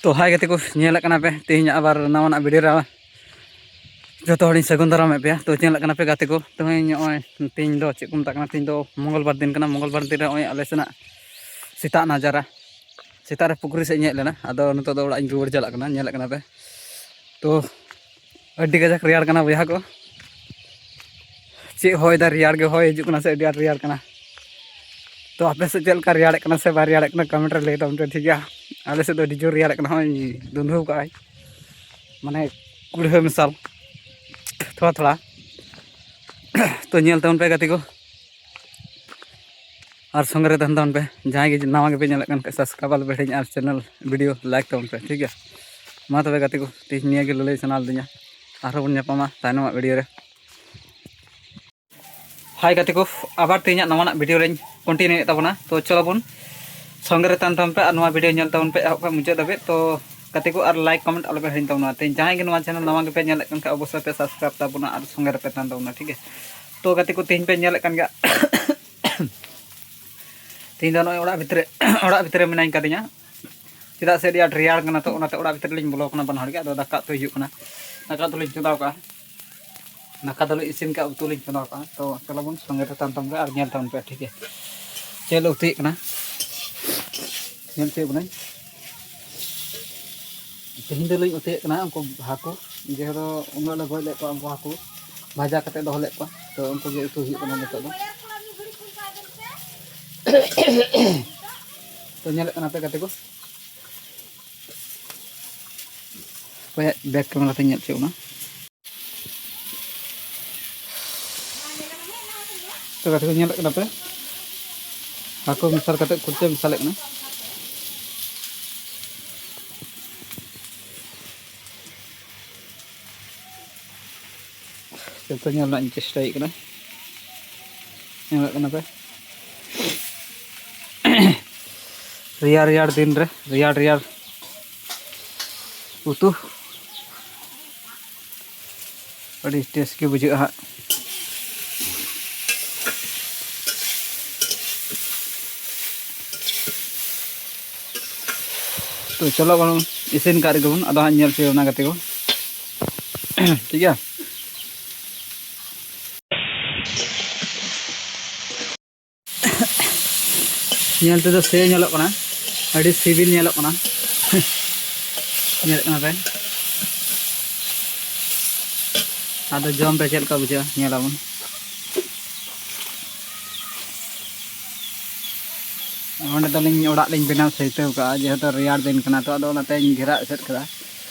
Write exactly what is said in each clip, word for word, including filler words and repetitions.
ᱛᱚ ᱦᱟᱭ ᱜᱟᱛᱮ ᱠᱚ, ᱧᱮᱞᱮᱫ ᱠᱟᱱᱟ ᱯᱮ ᱛᱮᱦᱮᱧ ᱟᱵᱟᱨ ᱱᱟᱣᱟᱱᱟᱜ ᱵᱷᱤᱰᱤᱭᱳ ᱨᱮ ᱡᱚᱛᱚ ᱦᱚᱲᱤᱧ ᱥᱟᱹᱜᱩᱱ ᱫᱟᱨᱟᱢᱮᱫ ᱯᱮᱭᱟ᱾ ᱛᱚ ᱧᱮᱞᱮᱫ ᱠᱟᱱᱟ ᱯᱮ ᱜᱟᱛᱮ ᱠᱚ, ᱛᱮᱦᱮᱧ ᱱᱚᱜᱼᱚᱭ ᱛᱮᱦᱮᱧ ᱫᱚ ᱪᱮᱫ ᱠᱚ ᱢᱮᱛᱟᱜ ᱠᱟᱱᱟ, ᱛᱮᱦᱮᱧ ᱫᱚ ᱢᱚᱝᱜᱚᱞ ᱵᱟᱨ ᱫᱤᱱ ᱠᱟᱱᱟ᱾ ᱢᱚᱝᱜᱚᱞ ᱵᱟᱨ ᱫᱤᱱ ᱨᱮ ᱱᱚᱜᱼᱚᱭ ᱟᱞᱮ ᱥᱮᱱᱟᱜ ᱥᱮᱛᱟᱜ ᱱᱟᱡᱟᱨᱟ, ᱥᱮᱛᱟᱜ ᱨᱮ ᱯᱩᱠᱷᱨᱤ ᱥᱮᱫ ᱤᱧ ᱦᱮᱡ ᱞᱮᱱᱟ, ᱟᱫᱚ ᱱᱤᱛᱚᱜ ᱫᱚ ᱚᱲᱟᱜ ᱤᱧ ᱨᱩᱣᱟᱹᱲ ᱪᱟᱞᱟᱜ ᱠᱟᱱᱟ᱾ ᱧᱮᱞᱮᱫ ᱠᱟᱱᱟ ᱯᱮ ᱛᱚ ᱟᱹᱰᱤ ᱠᱟᱡᱟᱠ ᱨᱮᱭᱟᱲ ᱠᱟᱱᱟ ᱵᱚᱭᱦᱟ ᱠᱚ, ᱪᱮᱫ ᱦᱚᱭ ᱫᱟ, ᱨᱮᱭᱟᱲ ᱜᱮ ᱦᱚᱭ ᱦᱤᱡᱩᱜ ᱠᱟᱱᱟ ᱥᱮ ᱟᱹᱰᱤ ᱟᱸᱴ ᱨᱮᱭᱟᱲ ᱠᱟᱱᱟ? ᱛᱚ ᱟᱯᱮ ᱥᱮᱫ ᱪᱮᱫ ᱞᱮᱠᱟ ᱨᱮᱭᱟᱲᱮᱫ ᱠᱟᱱᱟ ᱥᱮ ᱵᱟᱭ ᱨᱮᱭᱟᱲᱮᱫ ᱠᱟᱱᱟ, ᱠᱚᱢᱮᱱᱴ ᱨᱮ ᱞᱟᱹᱭ ᱛᱟᱵᱚᱱ ᱯᱮ, ᱴᱷᱤᱠ ᱜᱮᱭᱟ? ᱟᱞᱮ ᱥᱮᱫ ᱫᱚ ᱟᱹᱰᱤ ᱡᱳᱨ ᱨᱮᱭᱟᱲᱮᱫ ᱠᱟᱱᱟ, ᱱᱚᱜᱼᱚᱭ ᱫᱩᱸᱫᱷᱟᱹᱣ ᱠᱟᱜᱼᱟᱭ, ᱢᱟᱱᱮ ᱠᱩᱲᱦᱟᱹ ᱢᱮᱥᱟᱞ ᱛᱷᱚᱲᱟ ᱛᱷᱚᱲᱟ᱾ ᱛᱚ ᱧᱮᱞ ᱛᱟᱵᱚᱱ ᱯᱮ ᱜᱟᱛᱮ ᱠᱚ, ᱟᱨ ᱥᱚᱸᱜᱮ ᱨᱮ ᱛᱟᱦᱮᱱ ᱛᱟᱵᱚᱱ ᱯᱮ᱾ ᱡᱟᱦᱟᱸᱭ ᱜᱮ ᱱᱟᱣᱟ ᱜᱮᱯᱮ ᱧᱮᱞᱮᱫ ᱠᱟᱱ ᱠᱷᱟᱡ, ᱥᱟᱵᱥᱠᱨᱟᱭᱤᱵ ᱟᱞᱚ ᱯᱮ ᱦᱤᱲᱤᱧᱟ ᱟᱨ ᱪᱮᱱᱮᱞ ᱵᱷᱤᱰᱤᱭᱳ ᱞᱟᱭᱤᱠ ᱛᱟᱵᱚᱱ ᱯᱮ, ᱴᱷᱤᱠ ᱜᱮᱭᱟ? ᱢᱟ ᱛᱚᱵᱮ ᱜᱟᱛᱮ ᱠᱚ, ᱛᱮᱦᱮᱧ ᱱᱤᱭᱟᱹ ᱜᱮ ᱞᱟᱹᱞᱟᱹᱭ ᱥᱟᱱᱟ ᱞᱤᱫᱤᱧᱟ᱾ ᱟᱨᱦᱚᱸ ᱵᱚᱱ ᱧᱟᱯᱟᱢᱟ ᱛᱟᱭᱱᱚᱢᱟᱜ ᱵᱷᱤᱰᱤᱭᱳ ᱨᱮ᱾ ᱦᱟᱭ ᱜᱟᱛᱮ ᱠᱚ, ᱟᱵᱟᱨ ᱛᱮᱦᱮᱧᱟᱜ ᱱᱟᱣᱟᱱᱟᱜ ᱵᱷᱤᱰᱤᱭᱳ ᱨᱮᱧ ᱠᱚᱱᱴᱤᱱᱤᱭᱩᱭᱮᱫ ᱛᱟᱵᱚᱱᱟ᱾ ᱛᱚ ᱪᱚᱞᱚ ᱵᱚᱱ ᱥᱚᱸᱜᱮ ᱨᱮ ᱛᱟᱦᱮᱱ ᱛᱟᱵᱚᱱ ᱯᱮ ᱟᱨ ᱱᱚᱣᱟ ᱵᱷᱤᱰᱤᱭᱳ ᱧᱮᱞ ᱛᱟᱵᱚᱱ ᱯᱮ ᱮᱦᱚᱵ ᱠᱷᱚᱱ ᱢᱩᱪᱟᱹᱫ ᱫᱷᱟᱹᱵᱤᱡ᱾ ᱛᱚ ᱜᱟᱛᱮ ᱠᱚ, ᱟᱨ ᱞᱟᱭᱤᱠ ᱠᱚᱢᱮᱱᱴ ᱟᱞᱚ ᱯᱮ ᱦᱤᱲᱤᱧ ᱛᱟᱵᱚᱱᱟ᱾ ᱛᱮᱦᱮᱧ ᱡᱟᱦᱟᱸᱭ ᱜᱮ ᱱᱚᱣᱟ ᱪᱮᱱᱮᱞ ᱱᱟᱣᱟ ᱜᱮᱯᱮ ᱧᱮᱞᱮᱫ ᱠᱟᱱ ᱠᱷᱟᱡ, ᱚᱵᱚᱥᱥᱳᱭ ᱯᱮ ᱥᱟᱵᱥᱠᱨᱟᱭᱤᱵ ᱛᱟᱵᱚᱱᱟ ᱟᱨ ᱥᱚᱸᱜᱮ ᱨᱮᱯᱮ ᱛᱟᱦᱮᱱ ᱛᱟᱵᱚᱱᱟ, ᱴᱷᱤᱠ ᱜᱮᱭᱟ? ᱛᱚ ᱜᱟᱛᱮ ᱠᱚ, ᱛᱮᱦᱮᱧ ᱯᱮ ᱧᱮᱞᱮᱫ ᱠᱟᱱ ᱜᱮᱭᱟ, ᱛᱮᱦᱮᱧ ᱫᱚ ᱱᱚᱜᱼᱚᱭ ᱚᱲᱟᱜ ᱵᱷᱤᱛᱨᱤ, ᱚᱲᱟᱜ ᱵᱷᱤᱛᱨᱤ ᱨᱮ ᱢᱮᱱᱟᱧ ᱠᱟᱫᱤᱧᱟ, ᱪᱮᱫᱟᱜ ᱥᱮ ᱟᱹᱰᱤ ᱟᱸᱴ ᱨᱮᱭᱟᱲ ᱠᱟᱱᱟ᱾ ᱛᱚ ᱚᱱᱟᱛᱮ ᱚᱲᱟᱜ ᱵᱷᱤᱛᱨᱤ ᱨᱮᱞᱤᱧ ᱵᱚᱞᱚ ᱠᱟᱱᱟ ᱵᱟᱱᱟ ᱦᱚᱲ ᱜᱮ᱾ ᱟᱫᱚ ᱫᱟᱠᱟ ᱩᱛᱩ ᱦᱩᱭᱩᱜ ᱠᱟᱱᱟ, ᱫᱟᱠᱟ ᱩᱛᱩ ᱞᱤᱧ ᱪᱚᱸᱫᱟᱣ ᱠᱟᱜᱼᱟ᱾ ᱫᱟᱠᱟ ᱫᱚᱞᱮ ᱤᱥᱤᱱ ᱠᱟᱜᱼᱟ, ᱩᱛᱩ ᱞᱤᱧ ᱪᱚᱸᱫᱟᱣ ᱠᱟᱜᱼᱟ᱾ ᱛᱚ ᱪᱚᱞᱚ ᱵᱚᱱ ᱥᱚᱸᱜᱮ ᱨᱮ ᱛᱟᱦᱮᱱ ᱛᱟᱵᱚᱱ ᱯᱮ ᱟᱨ ᱧᱮᱞ ᱛᱟᱵᱚᱱ ᱯᱮ, ᱴᱷᱤᱠ ᱜᱮᱭᱟ? ᱪᱮᱫ ᱞᱮ ᱩᱛᱩᱭᱮᱫ ᱠᱟᱱᱟ, ᱧᱮᱞ ᱦᱚᱪᱚᱭᱮᱫ ᱵᱚᱱᱟᱹᱧ᱾ ᱛᱮᱦᱮᱧ ᱫᱚᱞᱤᱧ ᱩᱛᱩᱭᱮᱫ ᱠᱟᱱᱟ ᱩᱱᱠᱩ ᱦᱟᱹᱠᱩ, ᱡᱮᱦᱮᱛᱩ ᱩᱱᱟᱹᱜ ᱞᱮ ᱜᱚᱡ ᱞᱮᱫ ᱠᱚᱣᱟ, ᱩᱱᱠᱩ ᱦᱟᱹᱠᱩ ᱵᱷᱟᱡᱟ ᱠᱟᱛᱮ ᱫᱚᱦᱚ ᱞᱮᱫ ᱠᱚᱣᱟ᱾ ᱛᱚ ᱩᱱᱠᱩ ᱜᱮ ᱩᱛᱩ ᱦᱩᱭᱩᱜ ᱠᱟᱱᱟ ᱱᱤᱛᱚᱜ ᱫᱚ᱾ ᱛᱚ ᱧᱮᱞᱮᱫ ᱠᱟᱱᱟ ᱯᱮ ᱜᱟᱛᱮ ᱠᱚ, ᱚᱠᱚᱭᱟᱜ ᱵᱮᱠ ᱠᱮᱢᱮᱨᱟ ᱛᱮ ᱧᱮᱞ ᱦᱚᱪᱚᱭᱮᱫ ᱵᱚᱱᱟ᱾ ᱛᱚ ᱜᱟᱛᱮ ᱠᱚ, ᱧᱮᱞᱮᱫ ᱠᱟᱱᱟ ᱯᱮ, ᱦᱟᱹᱠᱩ ᱢᱮᱥᱟᱞ ᱠᱟᱛᱮ ᱠᱩᱲᱪᱟᱹ ᱢᱮᱥᱟᱞᱮᱫ ᱠᱟᱱᱟ᱾ ᱡᱚᱛᱚ ᱧᱮᱞ ᱨᱮᱱᱟᱜ ᱤᱧ ᱪᱮᱥᱴᱟᱭᱮᱫ ᱠᱟᱱᱟ᱾ ᱧᱮᱞᱮᱫ ᱠᱟᱱᱟ ᱯᱮ, ᱨᱮᱭᱟᱲ ᱨᱮᱭᱟᱲ ᱫᱤᱱ ᱨᱮ ᱨᱮᱭᱟᱲ ᱨᱮᱭᱟᱲ ᱩᱛᱩ ᱟᱹᱰᱤ ᱴᱮᱥᱴ ᱜᱮ ᱵᱩᱡᱷᱟᱹᱜᱼᱟ ᱦᱟᱸᱜ᱾ ᱛᱚ ᱪᱚᱞᱚ ᱵᱚᱱ ᱤᱥᱤᱱ ᱠᱟᱜ ᱨᱮᱜᱮ ᱵᱚᱱ, ᱟᱫᱚ ᱦᱟᱸᱜ ᱧᱮᱞ ᱯᱮ ᱚᱱᱟ ᱜᱟᱛᱮ ᱠᱚ᱾ ᱴᱷᱤᱠ ᱜᱮᱭᱟ᱾ ᱧᱮᱞ ᱛᱮᱫᱚ ᱥᱮᱭ ᱧᱮᱞᱚᱜ ᱠᱟᱱᱟ, ᱟᱹᱰᱤ ᱥᱤᱵᱤᱞ ᱧᱮᱞᱚᱜ ᱠᱟᱱᱟ᱾ ᱧᱮᱞᱚᱜ ᱠᱟᱱᱟ ᱯᱮ᱾ ᱟᱫᱚ ᱡᱚᱢ ᱨᱮ ᱪᱮᱫ ᱞᱮᱠᱟ ᱵᱩᱡᱷᱟᱹᱜᱼᱟ, ᱧᱮᱞᱟᱵᱚᱱ᱾ ᱚᱸᱰᱮ ᱫᱚᱞᱤᱧ ᱚᱲᱟᱜ ᱞᱤᱧ ᱵᱮᱱᱟᱣ ᱥᱟᱹᱭᱛᱟᱹᱣ ᱠᱟᱜᱼᱟ, ᱡᱮᱦᱮᱛᱩ ᱨᱮᱭᱟᱲ ᱫᱤᱱ ᱠᱟᱱᱟ ᱛᱚ, ᱟᱫᱚ ᱚᱱᱟᱛᱮᱧ ᱜᱷᱮᱨᱟ ᱮᱥᱮᱫ ᱠᱟᱫᱟ᱾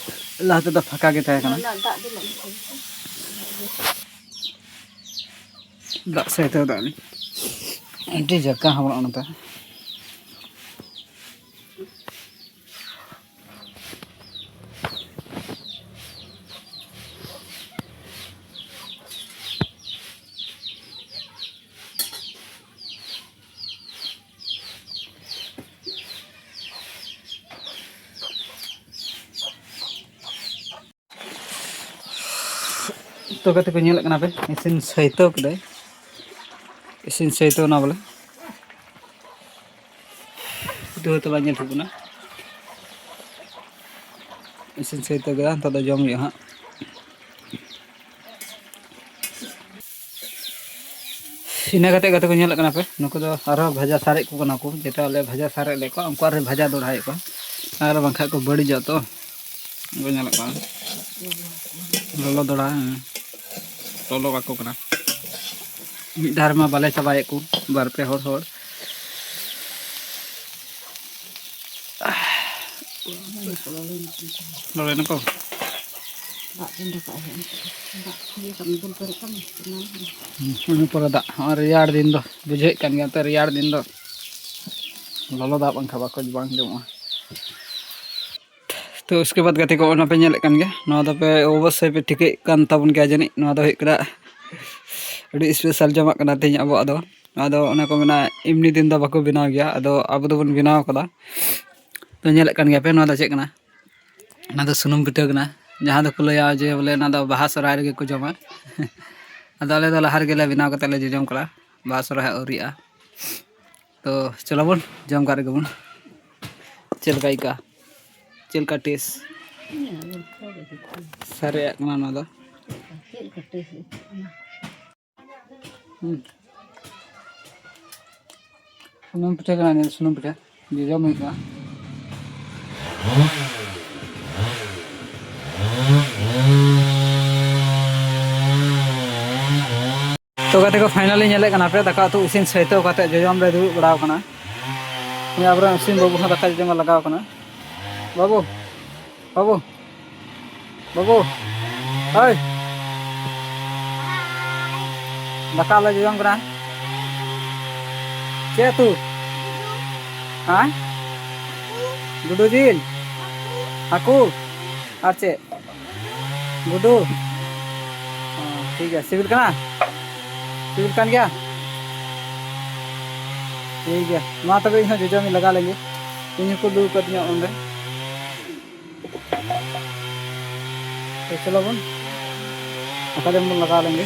ᱞᱟᱦᱟ ᱛᱮᱫᱚ ᱯᱷᱟᱸᱠᱟ ᱜᱮ ᱛᱟᱦᱮᱸ ᱠᱟᱱᱟ᱾ ᱫᱟᱜ ᱥᱟᱹᱭᱛᱟᱹᱣ ᱫᱟᱜ ᱞᱤᱧ ᱟᱹᱰᱤ ᱡᱟᱠᱟ ᱦᱚᱲ ᱚᱱᱟᱛᱮ᱾ ᱛᱚ ᱜᱟᱛᱮ ᱠᱚ ᱧᱮᱞᱮᱫ ᱠᱟᱱᱟ ᱯᱮ, ᱤᱥᱤᱱ ᱥᱟᱹᱭᱛᱟᱹᱣ ᱠᱮᱫᱟᱭ, ᱤᱥᱤᱱ ᱥᱟᱹᱭᱛᱟᱹᱣ ᱮᱱᱟ ᱵᱚᱞᱮ᱾ ᱫᱩ ᱦᱚᱭᱛᱳ ᱵᱟᱝ ᱧᱮᱞ ᱴᱷᱤᱠ ᱠᱟᱱᱟ᱾ ᱤᱥᱤᱱ ᱥᱟᱹᱭᱛᱟᱹᱣ ᱠᱮᱫᱟ, ᱱᱤᱛᱚᱜ ᱫᱚ ᱡᱚᱢ ᱦᱩᱭᱩᱜᱼᱟ ᱦᱟᱸᱜ᱾ ᱤᱱᱟᱹ ᱠᱟᱛᱮ ᱜᱟᱛᱮ ᱠᱚ ᱧᱮᱞᱮᱫ ᱠᱟᱱᱟ ᱯᱮ, ᱱᱩᱠᱩ ᱫᱚ ᱟᱨᱦᱚᱸ ᱵᱷᱟᱡᱟ ᱥᱟᱨᱮᱡ ᱠᱚ ᱠᱟᱱᱟ ᱠᱚ, ᱡᱮᱴᱟ ᱟᱞᱮ ᱵᱷᱟᱡᱟ ᱥᱟᱨᱮᱡ ᱞᱮᱫ ᱠᱚᱣᱟ, ᱩᱱᱠᱩ ᱟᱨᱦᱚᱸ ᱵᱷᱟᱡᱟ ᱫᱚᱦᱲᱟᱭᱮᱫ ᱠᱚᱣᱟ᱾ ᱟᱨ ᱵᱟᱝᱠᱷᱟᱡ ᱠᱚ ᱵᱟᱹᱲᱤᱡᱚᱜ ᱛᱚ᱾ ᱩᱱᱠᱩ ᱧᱮᱞᱚᱜ ᱠᱟᱱᱟ ᱞᱚᱞᱚ ᱫᱚᱦᱲᱟ, ᱦᱮᱸ, ᱞᱚᱞᱚ ᱠᱟᱠᱚ ᱠᱟᱱᱟ᱾ ᱢᱤᱫ ᱫᱷᱟᱣ ᱨᱮᱢᱟ ᱵᱟᱞᱮ ᱪᱟᱵᱟᱭᱮᱫ ᱠᱚ, ᱵᱟᱨ ᱯᱮ ᱦᱚᱲ ᱦᱚᱲ᱾ ᱞᱚᱞᱚᱭᱮᱱᱟ ᱠᱚ᱾ ᱫᱟᱜ ᱫᱤᱱ ᱫᱟᱠᱟ ᱦᱩᱭᱩᱜᱼᱟ᱾ ᱫᱟᱜ ᱤᱭᱟᱹ ᱠᱟᱜ ᱢᱮ, ᱫᱩᱞ ᱯᱮᱨᱮᱡ ᱠᱟᱜ ᱢᱮ, ᱚᱱᱟ ᱦᱚᱸ᱾ ᱦᱩᱸ, ᱤᱱᱟᱹ ᱯᱚᱨᱮ ᱫᱟᱜ, ᱦᱚᱸᱜᱼᱚᱭ ᱨᱮᱭᱟᱲ ᱫᱤᱱ ᱫᱚ ᱵᱩᱡᱷᱟᱹᱣᱮᱫ ᱠᱟᱱ ᱜᱮᱭᱟ ᱛᱚ, ᱨᱮᱭᱟᱲ ᱫᱤᱱ ᱫᱚ ᱞᱚᱞᱚ ᱫᱟᱜ ᱵᱟᱝᱠᱷᱟᱱ ᱵᱟᱠᱚ, ᱵᱟᱝ ᱡᱚᱢᱚᱜᱼᱟ᱾ ᱛᱚ ᱩᱥᱠᱮ ᱵᱟᱫ ᱜᱟᱛᱮ ᱠᱚ, ᱚᱱᱟ ᱯᱮ ᱧᱮᱞᱮᱫ ᱠᱟᱱ ᱜᱮᱭᱟ, ᱱᱚᱣᱟ ᱫᱚᱯᱮ ᱚᱵᱚᱥᱥᱳᱭ ᱯᱮ ᱴᱷᱤᱠᱟᱹᱭᱮᱫ ᱠᱟᱱ ᱛᱟᱵᱚᱱ ᱜᱮᱭᱟ ᱡᱟᱹᱱᱤᱡ, ᱱᱚᱣᱟ ᱫᱚ ᱦᱩᱭᱩᱜ ᱠᱟᱱᱟ ᱟᱹᱰᱤ ᱥᱯᱮᱥᱟᱞ ᱡᱚᱢᱟᱜ ᱠᱟᱱᱟ ᱛᱮᱦᱮᱧ ᱟᱵᱚᱣᱟᱜ ᱫᱚ᱾ ᱱᱚᱣᱟ ᱫᱚ ᱚᱱᱟ ᱠᱚ ᱢᱮᱱᱟ ᱮᱢᱱᱤ ᱫᱤᱱ ᱫᱚ ᱵᱟᱠᱚ ᱵᱮᱱᱟᱣ ᱜᱮᱭᱟ, ᱟᱫᱚ ᱟᱵᱚ ᱫᱚᱵᱚᱱ ᱵᱮᱱᱟᱣ ᱠᱟᱫᱟ᱾ ᱛᱚ ᱧᱮᱞᱮᱫ ᱠᱟᱱ ᱜᱮᱭᱟ ᱯᱮ, ᱱᱚᱣᱟ ᱫᱚ ᱪᱮᱫ ᱠᱟᱱᱟ? ᱚᱱᱟ ᱫᱚ ᱥᱩᱱᱩᱢ ᱯᱤᱴᱷᱟᱹ ᱠᱟᱱᱟ, ᱡᱟᱦᱟᱸ ᱫᱚᱠᱚ ᱞᱟᱹᱭᱟ ᱡᱮ ᱵᱚᱞᱮ ᱚᱱᱟ ᱫᱚ ᱵᱟᱦᱟ ᱥᱚᱦᱨᱟᱭ ᱨᱮᱜᱮ ᱠᱚ ᱡᱚᱢᱟ᱾ ᱟᱫᱚ ᱟᱞᱮ ᱫᱚ ᱞᱟᱦᱟ ᱨᱮᱜᱮ ᱞᱮ ᱵᱮᱱᱟᱣ ᱠᱟᱛᱮᱫ ᱞᱮ ᱡᱚᱡᱚᱢ ᱠᱟᱫᱟ, ᱵᱟᱦᱟ ᱥᱚᱦᱨᱟᱭ ᱟᱹᱣᱨᱤᱜᱼᱟ᱾ ᱛᱚ ᱪᱚᱞᱚ ᱵᱚᱱ ᱡᱚᱢ ᱠᱟᱜ ᱨᱮᱜᱮ ᱵᱚᱱ, ᱪᱮᱫ ᱞᱮᱠᱟ ᱟᱹᱭᱠᱟᱹᱜᱼᱟ᱾ ᱪᱮᱫ ᱞᱮᱠᱟ ᱴᱮᱥᱴ? ᱥᱟᱨᱮᱡᱟᱜ ᱠᱟᱱᱟ ᱱᱚᱣᱟ ᱫᱚ᱾ ᱦᱩᱸ᱾ ᱥᱩᱱᱩᱢ ᱯᱤᱴᱷᱟᱹ ᱠᱟᱱᱟ ᱱᱤᱭᱟᱹ, ᱥᱩᱱᱩᱢ ᱯᱤᱴᱷᱟᱹ᱾ ᱡᱚᱡᱚᱢ ᱦᱩᱭᱩᱜᱼᱟ᱾ ᱛᱚ ᱜᱟᱛᱮ ᱠᱚ, finally ᱧᱮᱞᱮᱫ ᱠᱟᱱᱟ ᱯᱮ, ᱫᱟᱠᱟ ᱩᱛᱩ ᱤᱥᱤᱱ ᱥᱟᱹᱭᱛᱟᱹᱣ ᱠᱟᱛᱮ ᱡᱚᱡᱚᱢ ᱞᱮ ᱫᱩᱲᱩᱵ ᱵᱟᱲᱟᱣ ᱠᱟᱱᱟ᱾ ᱱᱤᱭᱟᱹ ᱟᱵᱚᱨᱮᱱ ᱤᱥᱤᱱ ᱵᱟᱹᱵᱩ ᱦᱚᱸ ᱫᱟᱠᱟ ᱡᱚᱡᱚᱢ ᱮ ᱞᱟᱜᱟᱣ ᱠᱟᱱᱟ᱾ ᱵᱟᱹᱵᱩ, ᱵᱟᱹᱵᱩ, ᱵᱟᱹᱵᱩ, ᱦᱳᱭ, ᱫᱟᱠᱟ ᱞᱮ ᱡᱚᱡᱚᱢ ᱠᱟᱱᱟ᱾ ᱪᱮᱫ ᱩᱛᱩ? ᱦᱮᱸ? ᱜᱩᱰᱩ ᱡᱤᱞ? ᱦᱟᱹᱠᱩ? ᱟᱨ ᱪᱮᱫ? ᱜᱩᱰᱩ? ᱚ, ᱴᱷᱤᱠ ᱜᱮᱭᱟ᱾ ᱥᱤᱵᱤᱞ ᱠᱟᱱᱟ? ᱥᱤᱵᱤᱞ ᱠᱟᱱ ᱜᱮᱭᱟ? ᱴᱷᱤᱠ ᱜᱮᱭᱟ᱾ ᱢᱟ ᱛᱚᱵᱮ, ᱤᱧ ᱦᱚᱸ ᱡᱚᱡᱚᱢᱤᱧ ᱞᱟᱜᱟᱣ ᱞᱮᱱᱜᱮ᱾ ᱤᱧ ᱦᱚᱸᱠᱚ ᱫᱩᱲᱩᱵ ᱠᱟᱹᱫᱤᱧᱟ ᱚᱸᱰᱮ᱾ ᱛᱚ ᱪᱚᱞᱚ ᱵᱚᱱ ᱫᱟᱠᱟ ᱡᱚᱢ ᱵᱚᱱ ᱞᱟᱜᱟᱣ ᱞᱮᱱᱜᱮ᱾